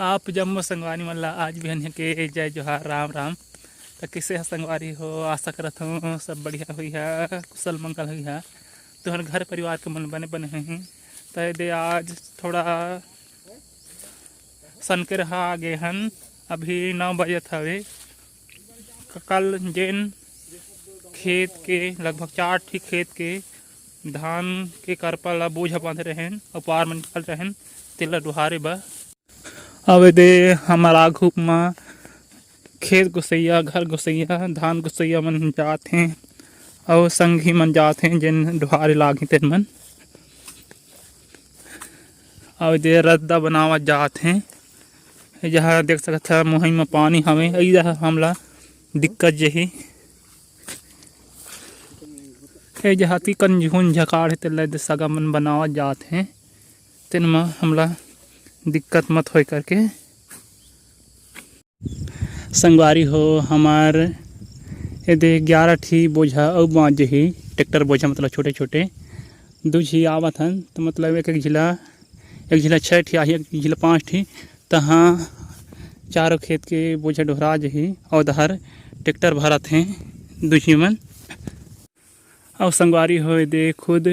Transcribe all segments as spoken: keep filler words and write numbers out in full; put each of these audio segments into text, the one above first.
आप जम्मो संगवारी मन ला आज बिहनिया के जय जोहार, राम राम। त कइसे ह संगवारी हो? आशा करत हूँ सब बढ़िया होई ह, कुशल मंगल होई ह। तुहर घर परिवार के मन बने बने होही। त एदे आज थोड़ा सनकेरहा आ गे हन, अभी नौ बजत हवे। क-, कल जेन खेत के, लगभग चार ठी खेत के धान के करपा ला बोझा बांधे रहेन अउ पार म निकाल रहेन, तेला डोहारे बर। अब एदे हमर आघू म खेत गोसैया, घर गोसैया, धान गोसैया मन जात हें अउ संगी मन जात हें, जेन डोहारे लागही तेन मन। अब एदे रद्दा बनावत जात हें। ए जहाँ देख सकत ह, मुहई म पानी हवे, ए जहाँ हमला दिक्कत जही। ए जहाँ ती कन झुन झकाड़ हे, तेला एदे सगा मन बनावत जात हें, तेन म हमला दिक्कत मत होय करके। संगवारी हो, हमार एदे ग्यारह ठी बोझा अउ बांच जही, ट्रैक्टर बोझा, मतलब छोटे-छोटे। दू झी आवत हन, त मतलब एक-एक झिला, एक झिला छः ठी आही, एक झिला पाँच ठी, तहाँ चारों खेत के बोझा डोहरा जही। अउ दहर ट्रैक्टर भरत हें दू झी मन। अउ संगवारी हो, एदे खुद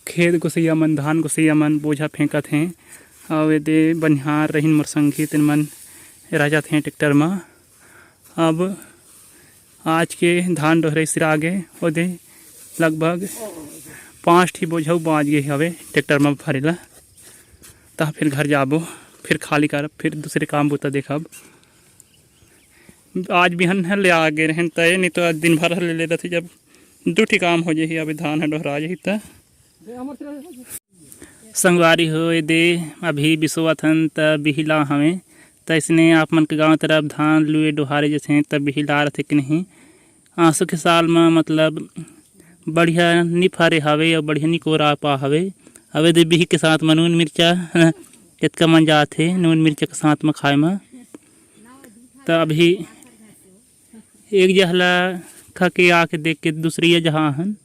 खेत गोसैया मन, धान गोसैया मन बोझा फेंकत हें। अउ एदे बनिहार रहिन मोर संगी, तेन मन रह जात हें ट्रैक्टर म। अब आज के धान डोहरे सिरा गे, ओदे लगभग पाँच ठी बोझा अउ बांच गे हवे ट्रैक्टर म भरे ला। त फिर घर जाबो, फिर खाली करब, फिर दूसरे काम बूता देखब। आज बिहन ह ले आ गे रहेन, त ए नहीं तो आज दिन भर ह ले लेत ही, जब दू ठी काम हो जही, अभी धान ह डोहरा जही त। संगवारी हो, एदे अभी बिसोवत हन, त बिहिला हवे। त अइसने आप मन के गांव तरफ धान लुए डोहारे जथे, त बिहिला रथे कि नहीं? आसो के साल म मतलब बढ़िया नी फरे हवे अउ बढ़िया नी कोरा पा हवे। अब एदे बिही के साथ म नून मिर्चा एतका मन जाथे, नून मिर्चा के साथ म खाए म। त अभी एक जहला खा के आके देख के दूसरी जहाँ हन।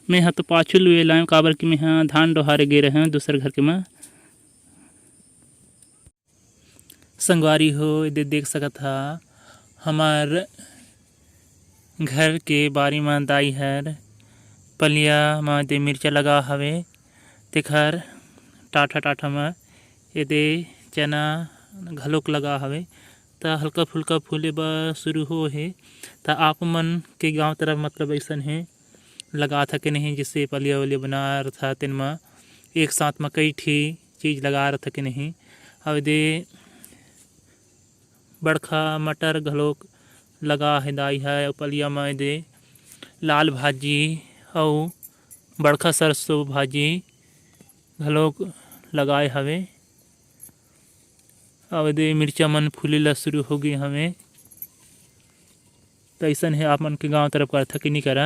मैं ह तो पाछू लुए लाएंव, काबर कि मैं ह धान डोहारे गे रहेंव दूसर घर के म। संगवारी हो, एदे देख सकत हा, हमर घर के बारी म दाई हर पलिया म एदे मिर्चा लगा हवे, तेखर टाठा टाठा म एदे चना घलोक लगा हवे। त हल्का फुल्का फूले बर शुरू हो हे। त आप मन के गांव तरफ मतलब अइसन हे, लगात ह के नहीं, जैसे पलिया वलिया बना रथा, तेन म एक साथ म कई ठी चीज लगा रथा के नहीं। अउ एदे बड़खा मटर घलोक लगा हे दाई ह, अउ पलिया म एदे लाल भाजी अउ बड़खा सरसों भाजी घलोक लगाए हवे। अउ एदे मिर्चा मन फूले ला शुरू हो गे हवे। त अइसन हे, आप मन के गांव तरफ करथा कि नी करा।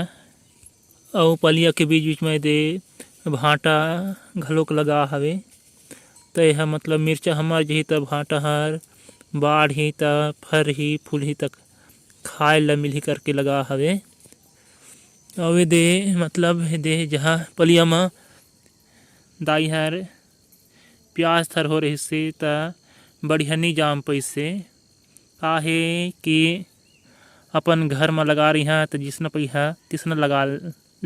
अउ पलिया के बीच-बीच म एदे भांटा घलोक लगा हवे। त एहा मतलब मिर्चा हमर जही त भांटा हर बाढ़ही त फरही, फूलही त खाए ला मिलही करके लगा हवे। अउ एदे मतलब एदे जहाँ पलिया म दाई हर प्याज थरहो रहिसे त बढ़िया नी जाम पइसे। काहे कि अपन घर म लगा रहिहा त जिसना पइहा तिसना लगा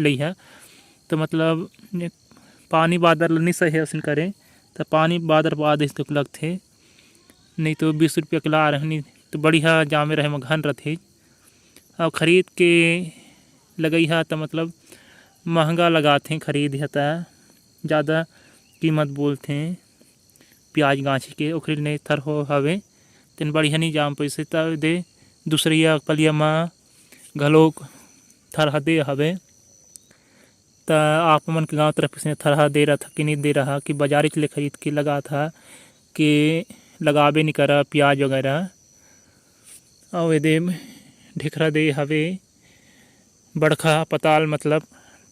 लइहा। त मतलब पानी बादर ल नी सहे असन करे, त पानी बादर बाद तो लगथे, नहीं तो बीस रुपया के ला रहनी त बढ़िया जामे रहे म घन रथे। अउ खरीद के लगइहा त मतलब महंगा लगाथे, खरीद ह त ज़्यादा कीमत बोलथे प्याज गांछी के, ओखरे ले थरहो हवे, तेन बढ़िया नी जाम पइसे। त दे दूसरइया पलिया म घलोक थरहा दे हवे। त आप मन के गांव तरफ किसने थरहा दे रहा था कि नहीं दे रहा, कि बाजारिच ले खरीद के लगा था कि लगाबे नहीं करा प्याज वगैरह। अउ एदे ढेखरा दे हवे बड़खा पताल, मतलब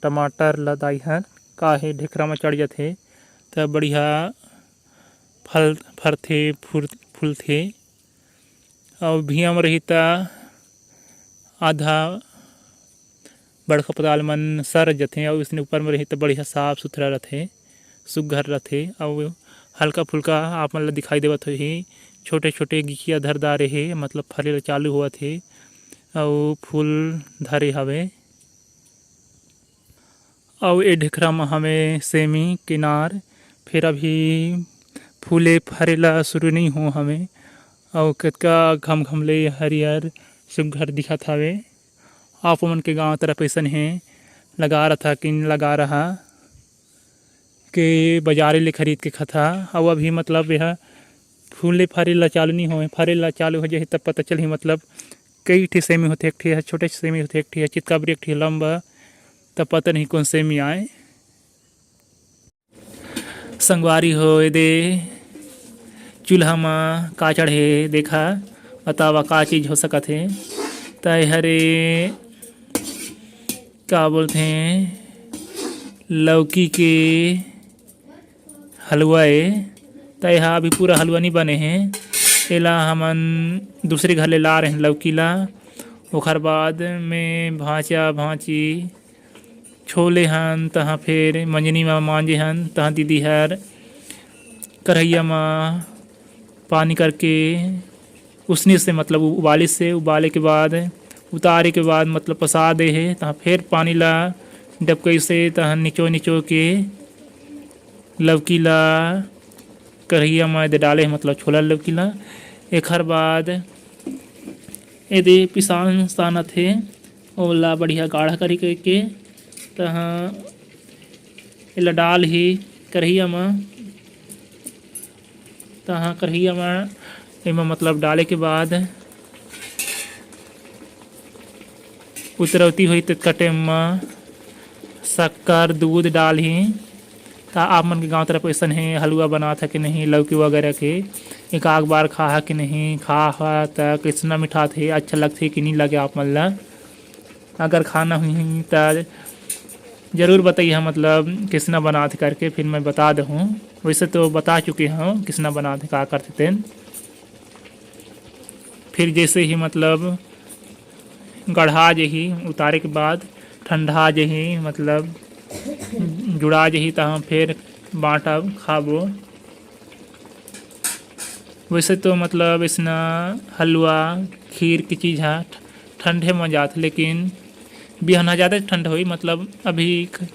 टमाटर ल दाई हर काहे ढेखरा म चढ़ जथे त बढ़िया फल फरथे, फूल-, फूलथे। अउ भिया म रही त आधा बड़खा पताल मन सर जथे, अउ इसने ऊपर म रही त बढ़िया साफ सुथरा रथे, सुग्घर रथे। अउ हल्का फुल्का आप मन ल दिखाई देवत होही, छोटे-छोटे गिकिया धर डारे हे, मतलब फरे ल चालू होवत हे अउ फूल धरे हवे। अउ ए ढेखरा म हवे सेमी किनार, फेर अभी फूले फरे ल शुरू नइ हो हवे। अउ कतका घम घम ले हरियर सुग्घर दिखत हवे। आप मन के गांव तरफ अइसन हे, लगा रहा था कि लगा रहा के बाजारे ले खरीद के खाता। अउ अभी मतलब यह फूले फरे ला चालू नहीं होए, फरे ला चालू हो जाही तब पता चलही। मतलब कई ठे सेमी होथे, एक ठे ह छोटे सेमी होथे, एक ठे ह चितकाबरी, एक ठे ह लंबा, तब पता नहीं कौन सेमी आए। संगवारी हो, एदे चूल्हा म का चढ़े, देखा, बतावा का चीज हो सकत हे। त ए हरे, का बोलथे, लौकी के हलवा ए। त एहा अभी पूरा हलवा नी बने हे, एला हमन दूसरे घर ले ला रहेन लौकी ला। ओखर बाद में भांचा भांची छोले हन, तहाँ फेर मंजनी म मांजे हन, तहाँ दीदी हर करहिया म पानी करके उसने से, मतलब उ-, उबालिस हे, उबाले के बाद, उतारे के बाद, मतलब पसा दे हे, तहाँ फेर पानी ला डबकइस हे, तहाँ निचो निचो के लौकी ला करहिया म एदे डाले हे, मतलब छोला लौकी ला। एखर बाद एदे पिसान सानत हे, ओला बढ़िया गाढ़ा करी करके, तहाँ एला डाल ही करहिया म। तहाँ करहिया म एमा मतलब डाले के बाद उतरौती होही, तेतका टाइम म शक्कर, दूध डाल ही। त आप मन के गांव तरफ अइसन हे, हलवा बनात हे कि नहीं, लौकी वगैरह के एक आग बार खा हा कि नहीं, खा हा त कइसना मिठात हे, अच्छा लगथे कि नहीं लगे आप मन ला? अगर खाना होही त जरूर बताइए, मतलब कइसना बनात हे करके, फिर मैं बता देहूँ। वैसे तो बता चुके हूँ कइसना बनात हे, का करथे तेन। फिर जैसे ही मतलब गढ़ा जही, उतारे के बाद ठंडा जही, मतलब जुड़ा जही, तहाँ फिर बांटा खाबो। वैसे तो मतलब इसना हलवा, खीर की चीज़ हा ठ-, ठंडे में जात, लेकिन बिहान हा ज़्यादा ठंड होई, मतलब अभी ख-,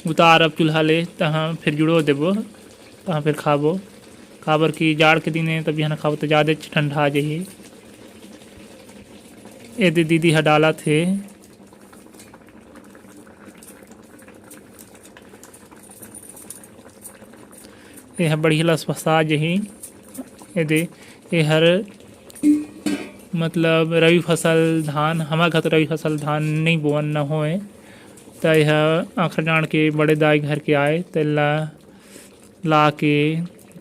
उतार अब चूल्हा ले, तहाँ फिर जुड़ो देबो, तहाँ फिर खाबो। काबर कि जाड़ के दिन हे, त बिहान खाबो त ज़्यादा ठंडा आ जाही। एदे दीदी हा डालत हे। एहा बढ़िया लसपसा जही। एदे, एहर मतलब रबी फसल धान, हमर घर तो रबी फसल धान नइ बोवन न होय, त एहा आखर डांड़ के बड़े दाई घर के आय, तेला ला के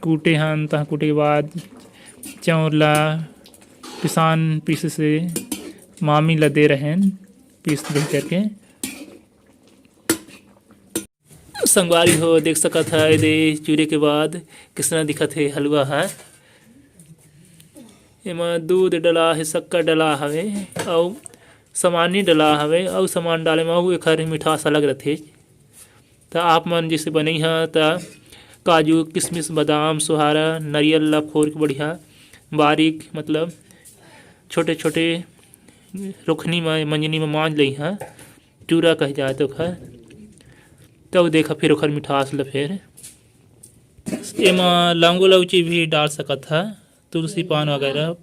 कूटे हन, तहाँ कूटे के बाद चाउर ला पिसान पीसे से मामी ला दे रहेन, पीस दे करके। संगवारी हो, देख सकत हा, एदे चूरे के बाद किसना दिखत हे हलवा हा। एमा दूध डला हे, शक्कर डला हवे, अउ सामान नी डला हवे, अउ सामान डाले म अउ एखर मिठास अलग रथे। त आप मन जैसे बनई हा, त काजू, किशमिश, बादाम, सोहारा, नरियल ला फोर के बढ़िया बारीक, मतलब छोटे-छोटे रोखनी म, मंजनी म मांज लइहा, चूरा कह जाए त ओखर। तब देखा फिर ओखर मिठास ल फेर। एमा लौंगो लौची भी डाल सकत हा, तुलसी पान वगैरह,